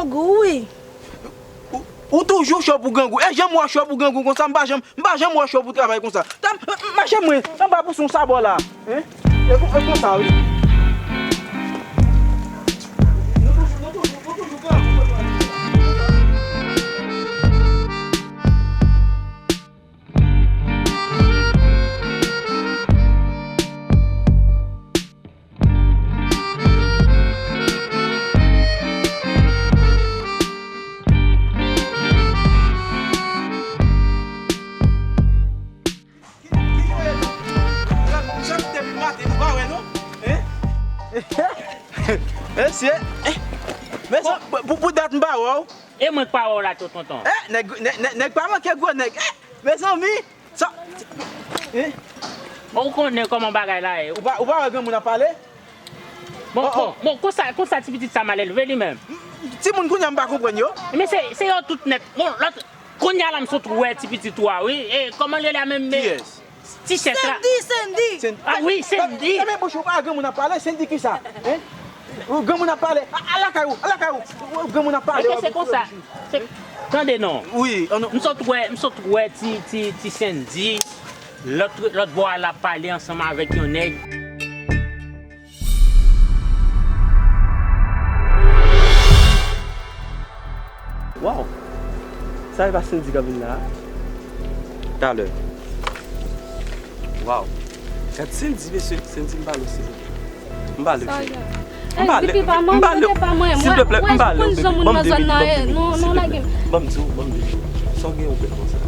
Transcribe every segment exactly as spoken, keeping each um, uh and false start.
Grangou, wi. Ou, ou toujou cho pou grangou. E janm wè w cho pou grangou konsa, m pa janm, m pa janm wè w cho pou travay konsa. Tann, m, m, mache mwen, anba pou son sabò la. Hein? E kon, e konsa, wi. Nou toujou, nou toujou, nou toujou grangou. Mesye, eh, mesye, pou, pou dat m pa wè w. E mwen k pa wè w la tou, tonton. Eh, nèg, nèg, nèg, nèg pa manke gwo nèg. Eh, mezanmi, sa, eh. Ou konnen kòman bagay la ye. Ou pa, ou pa wè granmoun ap pale? Bon, oh, bon, oh, bon, konsa, konsa ti pitit sa mal elve li menm. Timoun kounye a m pa konprann yo. Men se, se yo tout nèt. Bon, lòt, kounye a la m sot wè ti pitit ou a, wi. E, kòman l rele a menm, men? Kiyès? Ti chèf la. Sendy, Sendy. Sen-, ah wi, Sendy. Fèmen bouch ou, pa granmoun ap pale, Sendy kisa? Hein? Ou granmoun ap pale. A, al lakay ou, al lakay ou. Ou granmoun ap pale. Èske se konsa? Se, tande non. Wi, an nou. M sot wè, m sot wè ti, ti, ti Sendy, lòt, lòt bò a l ap pale ansanm avèk yon nèg. Waw! Sa e pa Sendy k ap vin la a? Talè. Waw! Gad Sendy, mesye, Sendy, m pale w, silvouplè. M pale w, cheri. M pale w, m pale w. Silvouplè, m pale w, bebe. Ban m de minit, ban m de minit, silvouplè. Ban m di w, ban m di w. Sa w gen ou bèl konsa.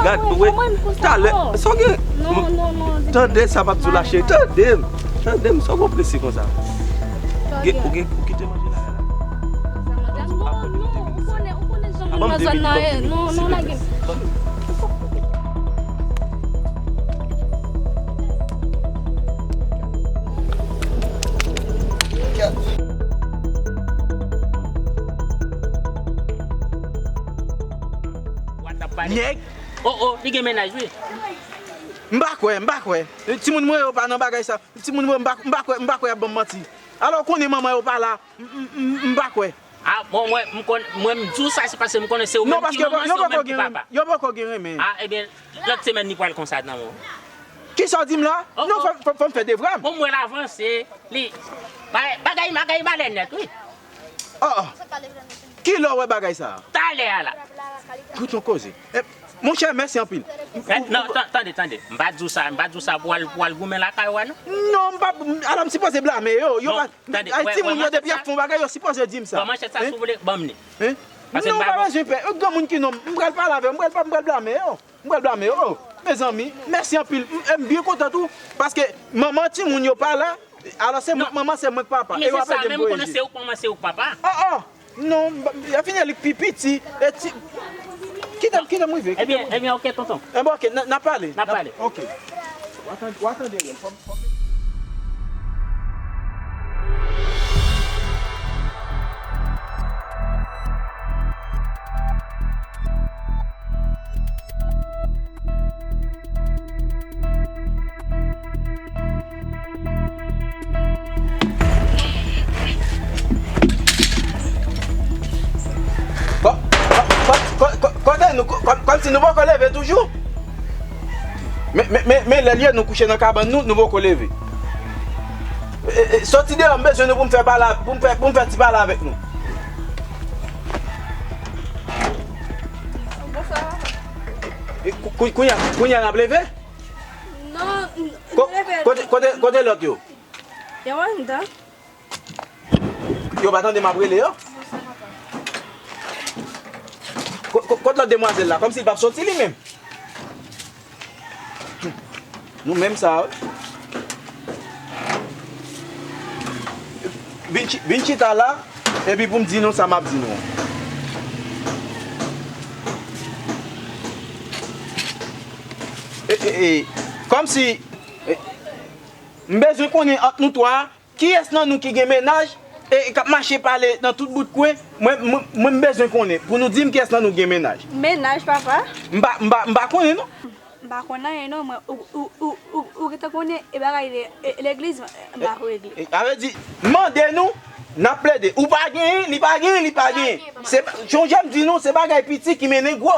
Gad, ou wè, talè, sa w gen? Tande sa m ap di w la, cheri. Tande m. Tande m, sa w gen w prese konsa? Ou gen, ou gen, ou kite manje la, la. Ban m de minit, ban m de minit, silvouplè. Nèg. Oh, oh, li gen mennaj, wi. M pa kwè, m pa kwè. Timoun mwen yo pa nan bagay sa. Timoun mwen, m pa, m pa kwè, m pa kwè y ap ban m manti. Alò, w konnen manman yo pa la, m, m, m, m pa kwè. Ah, bon, mwen, m konn, mwen, m di w sa, se paske m konnen se ou menm ki manman, se ou menm ki papa. Non, paske yo poko gen, yo poko gen renmen. Ah, ebyen, lòt semèn, li pral konsa nan men w. Kisa w di m la? Oh, non, oh. Fò, fò, fò m fè devwa m. Bon, m wè l avanse, li, bagay, bagay, bagay balè nèt, wi. Oh, oh. Kilè w wè bagay sa a? Talè a la. Koute yon koze. Eh, monchè, mèsi anpil. Eh, non, tan-, tande, tande. M pa di w sa, m pa di w sa pou al, pou al goumen lakay ou a, non. Non, m pa, alò m sipoze blame yo. Yo pa, tande, ay, timoun yo depi y ap fè yon bagay, yo sipoze di m sa. Bon, manchèt sa, si w vle, ban m li. Hein? Non, pa bezwen pè. Granmoun ki non, m pral pale avè yo, m pral, m pral blame yo. M pral blame yo. Oh, mezanmi, mèsi anpil. M, m byen kontan tou, paske manman timoun yo pa la. Alò, se mwen k manman, se mwen k papa. E w ap ede m voye je. Men se sa menm, m konnen se ou k manman, se ou k papa. Oh, oh. Non, m, m, Evangeline pi piti. E ti, kite m, kite m rive, kite m rive. Ebyen, ebyen, ok, tonton. Ebyen, ok, n a, n a pale. N a pale. Ok. W a tande, w a tande, fò m, fò m. Ko-, ko-, ko-, ko-, ko-, kote nou, ko-, kòm, kòmsi nou poko leve toujou? Men, men, men, men lè l ye, nou kouche nan kabann nou, nou poko leve. E, e, soti deyò, m bezwen nou pou m fè pale, pou m fè, pou m fè ti pale avèk nou. Bonswa. E, kou-, kou-, kounye a, kounye a n ap leve? Non, n-, ko-, n leve. Kote, kote, kote lòt yo? Yo anndan. Yo pa tande m ap rele yo? Ko-, ko-, kot lòt demwazèl la? Kòmsi l p ap soti li menm. Nou menm sa, wi. Vin chi-, vin chita la, epi pou m di nou sa m ap di nou. E, e, e, kòmsi, e, m bezwen konnen ant nou twa, kiyès nan nou ki gen mennaj e k ap mache pale nan tout bout kwen? Mwen, mwen, mwen, m bezwen konnen pou nou di m kiyès nan nou gen mennaj. Mennaj, papa? M pa, m pa, m pa konnen, non. M pa konn anyen, non, mwen. Ou, ou, ou, ou, ou gentan konnen, e bagay le-, e, legliz, m, m pa ko regle. E, e, sa vle di, m mande nou, N ap plede. Ou pa genyen, li pa genyen, li pa genyen. Se, sonje m di nou, se bagay piti ki mennen gwo.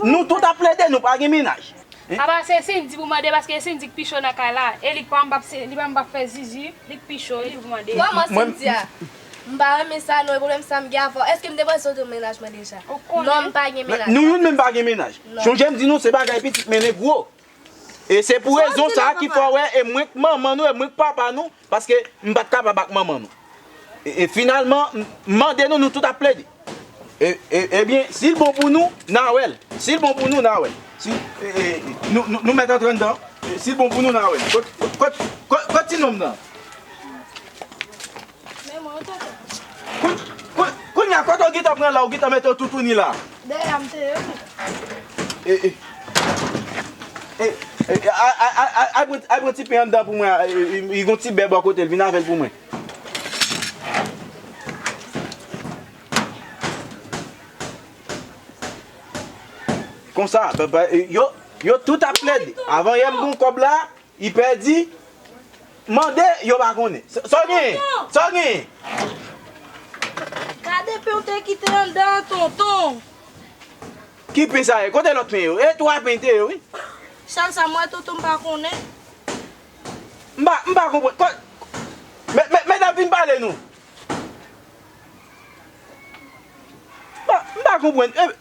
Nou tout ap plede, nou pa gen mennaj. Apa se Cindy pou mande, paske Cindy k pi cho nan kay la. E li k pa m p ap se, li pa m p ap fè zizi, li k pi cho, li pou mande. Kòman Cynthia? M pa renmen sa non, e pwoblèm sa m gen avè w. Èske m te panse w te yon mennaj mwen deja? Non, m pa gen mennaj. Nou youn menm pa gen mennaj. Sonje m di nou, se bagay piti k mennen gwo. E se pou rezon sa ki fè w wè, e mwen k manman nou, e mwen k papa nou, paske m pa t kapab ak manman nou. E, e finalman, m mande nou, nou tout ap plede. E, e, ebyen, si l bon pou nou, n a wè l. Si l bon pou nou, n a wè l. Si, e, e, nou, nou, nou mèt antre anndan. E, si l bon pou nou, n a wè l. Kot, kot, kot, kot ti nonm nan? Men mwen, tonton. Koun-, koun-, kounye a, kote w gentan pran la, w gentan mete w toutouni la? Dèyè a m te ye wi. E, e. E, e, e, a, a, a, a, al pran, al pran ti pen anndan pou mwen, e, e, e, gon ti bè bò kote l, vin avè l pou mwen. Konsa, ba, ba, e, yo, yo tout ap plede. Avan yè m gon kòb la, li pèdi, mande, yo pa konnen. Sa, sa w genyen? Sa w genyen? Gade pen w te kite anndan an, tonton. Ki pen sa ye? Kote lòt pen yo? E twa pen te ye, wi. Chal sa m wè, tonton, m pa konnen. M pa, m pa konprann. Ko-, me, me, medam, vin pale nou. M pa, m pa konprann. E,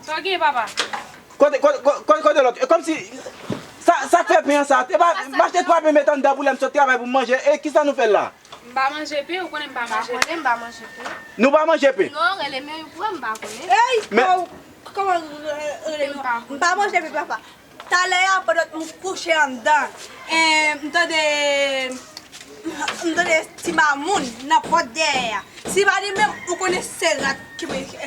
Sa w genyen, papa? Kote, kote, kote, kote lòt? E kòmsi, sa, sa k fè pen an sa? E pa, m achte twa pen, mete anndan pou lè m sot travay pou m manje. E kisa nou fè l la? M pa manje pen, ou konnen m pa manje pen. M pa konnen, m pa manje pen. Nou pa manje pen? Non, rele men pou wè, m pa konnen. Ey, men, kòman, kòman, rele men? M pa manje pen, papa. Talè a, pandan m kouche anndan, e, m tande, m tande ti mamoun nan pòt dèyè a. Si pa li menm, ou konnen se rat ki, ki, ki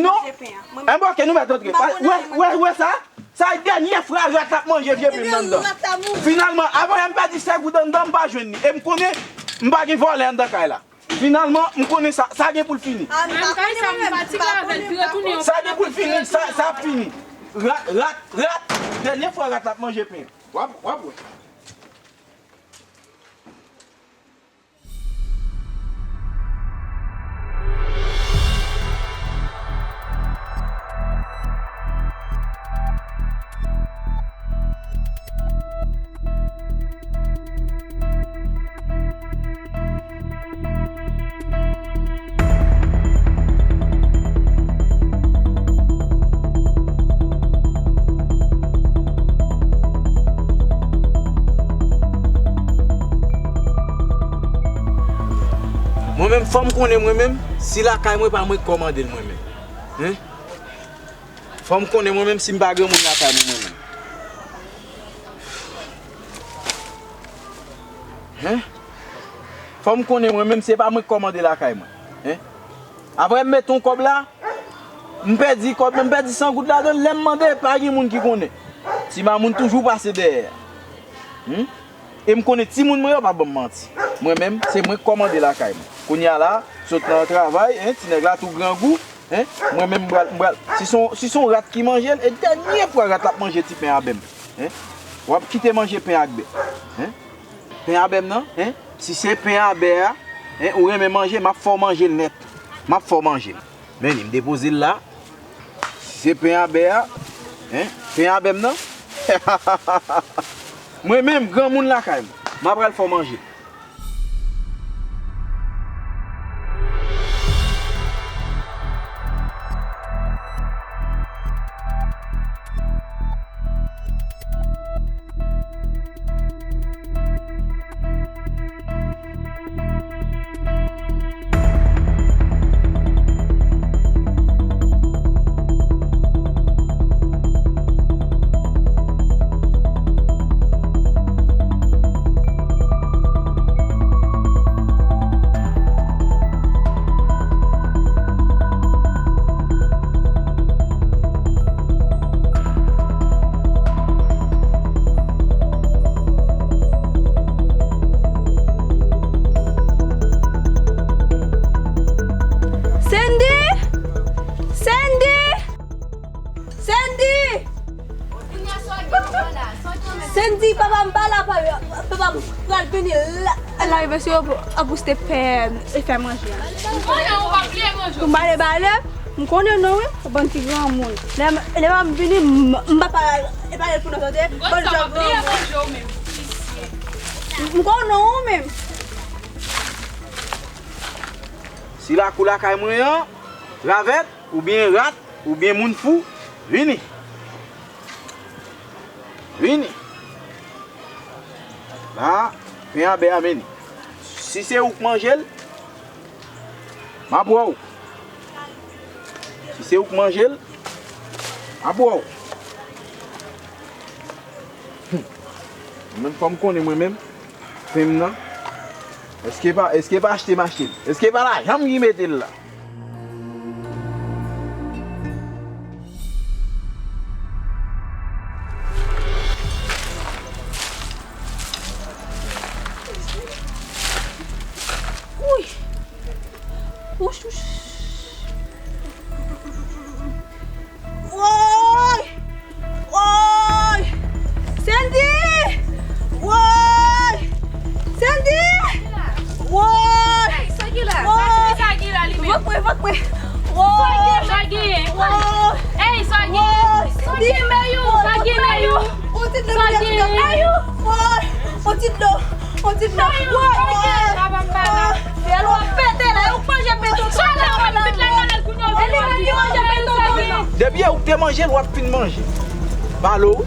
manje pen an. Non. Enben, oke, nou mèt antre. Wè, wè, wè sa? Sa e dènyè fwa rat ap manje vye pen m nan anndan. Finalman, avan yè m pèdi sèt goud anndan, m pa jwenn li. E m konnen m pa gen vòlè anndan kay la. Finalman, m konnen sa, sa gen pou l fini. A, m pa konnen mwen menm, m pa konnen mwen menm. Sa gen pou l fini, sa, sa ap fini. Rat, rat, rat, dènyè fwa rat ap manje pen. W ap, w ap wè. Mwen menm, fò m konnen mwen menm, si lakay mwen pa mwen k kòmande l mwen menm. Hein? Fò m konnen mwen menm si m pa granmoun lakay mwen, mwen menm. Hein? Fò m konnen mwen menm se pa mwen k kòmande lakay mwen. Hein? Apre m mete yon kòb la, m pèdi kòb, m pèdi san goud ladan l, lè m mande, pa gen moun ki konnen. Ti mamoun toujou pase dèyè. Hmm? E m konnen timoun mwen yo p ap ban m manti. Mwen menm, se mwen k kòmande lakay mwen. Kounye a la, sot nan travay, hein, ti nèg la tou grangou, hein, mwen menm m pral, m pral, si se yon, si se yon rat ki manje l, e dènyè fwa rat la ap manje ti pen a bè m, hein. W ap kite manje pen ak bè, hein. Pen a bè m nan, hein, si se pen a bè a, hein, ou renmen manje, m ap fè w manje l nèt. M ap fè w manje l. Men li, m depoze l la. Se pen a bè a, hein? Pen a bè m nan? Mwen menm, granmoun lakay m, m apral fè w manje. M pa la, papa, papa m pral vini la. L arive sou yo pou, pou te fè, e fè manje a. M konnen ou pa bliye manje. Pou m pale, pale, m konnen non wi, bann ti granmoun. Lè, lè m vini, m, m pa pale, e pale pou nou tande. M konnen ou pa bliye manje ou menm. M konnen non ou menm. Si lakou lakay mwen an, ravèt, oubyen rat, oubyen moun fou, vini. Vini. La, pen a bè a vini. Si se ou k manje l, m ap wè w. Si se ou k manje l, m ap wè w. Hum. Mwen menm fò m konnen mwen menm. Pen m nan. Èske pa, èske pa achte m achte l? Èske pa lajan m ki mete l la? Wouy! Wouch, wouch. Woy! Woy! Sandy! Woy! Sandy! Woy! Ey, sa ki la? Woy! Sa ki la li menm? Vòt mwen, vòt mwen. Woy! Sa gen? Woy! Ey, sa gen? Woy! Sandy! Sa gen, Meyou? Woy, sa gen, Meyou? Woy! Woy! Sa gen? Meyou! Woy! On ti dlo, on ti dlo. Woy, woy. Fè lwa pete la, yo manje pen tonton. Sa la, w ap met la nan lèl kounye a. E li menm ki manje pen tonton nan. Depi ou te manje l, w ap fin manje. Balo wi.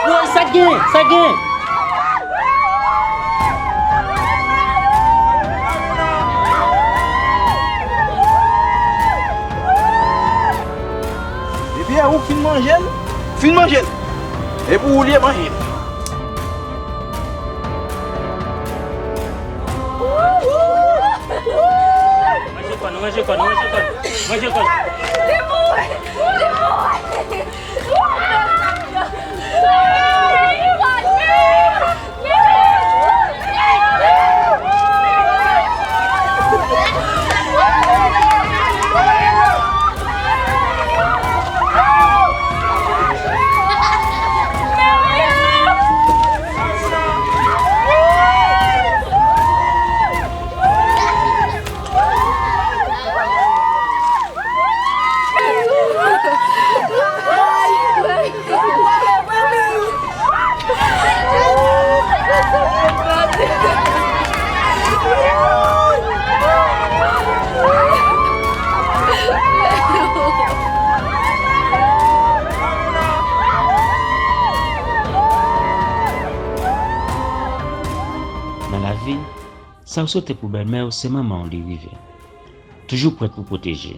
Woy, sa k genyen? Sa k genyen? Depi e ou k fin manje l, fin manje l. E pou ou li ye, manje l. Manje kòn, manje kòn, manje kòn, manje kòn. Li mouri! Li mouri! Nan lavi, sa w swete pou bèlmè w, se manman w li rive. Toujou prèt pou pwoteje,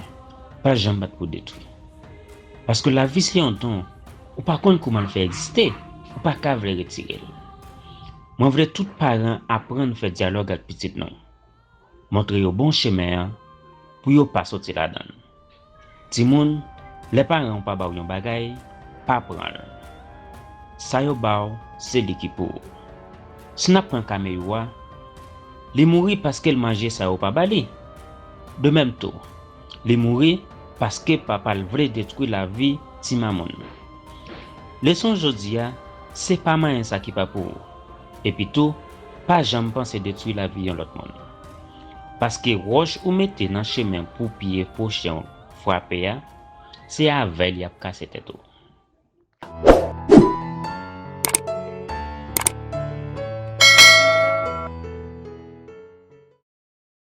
pa janm bat pou detwi. Paske lavi se yon don, ou pa konn kouman l fè egziste, ou pa ka vle retire l. Mwen vle tout paran aprann fè dyalòg ak pitit nou. Montre yo bon chemen an pou yo pa soti ladan l. Timoun, lè paran w pa ba w yon bagay, pa pran l. Sa yo ba w, se li ki pou ou. Si n ap pran ka Meyou a, li mouri paske l manje sa yo pa ba li. De menm tou, li mouri paske papa l vle detwi lavi ti mamoun. Leson jodi a, se pa manyen sa ki pa pou ou. Epi tou, pa janm panse detwi lavi yon lòt moun. Paske wòch ou mete nan chemen pou pye pwochen w frape a, se avè l y ap kase tèt ou.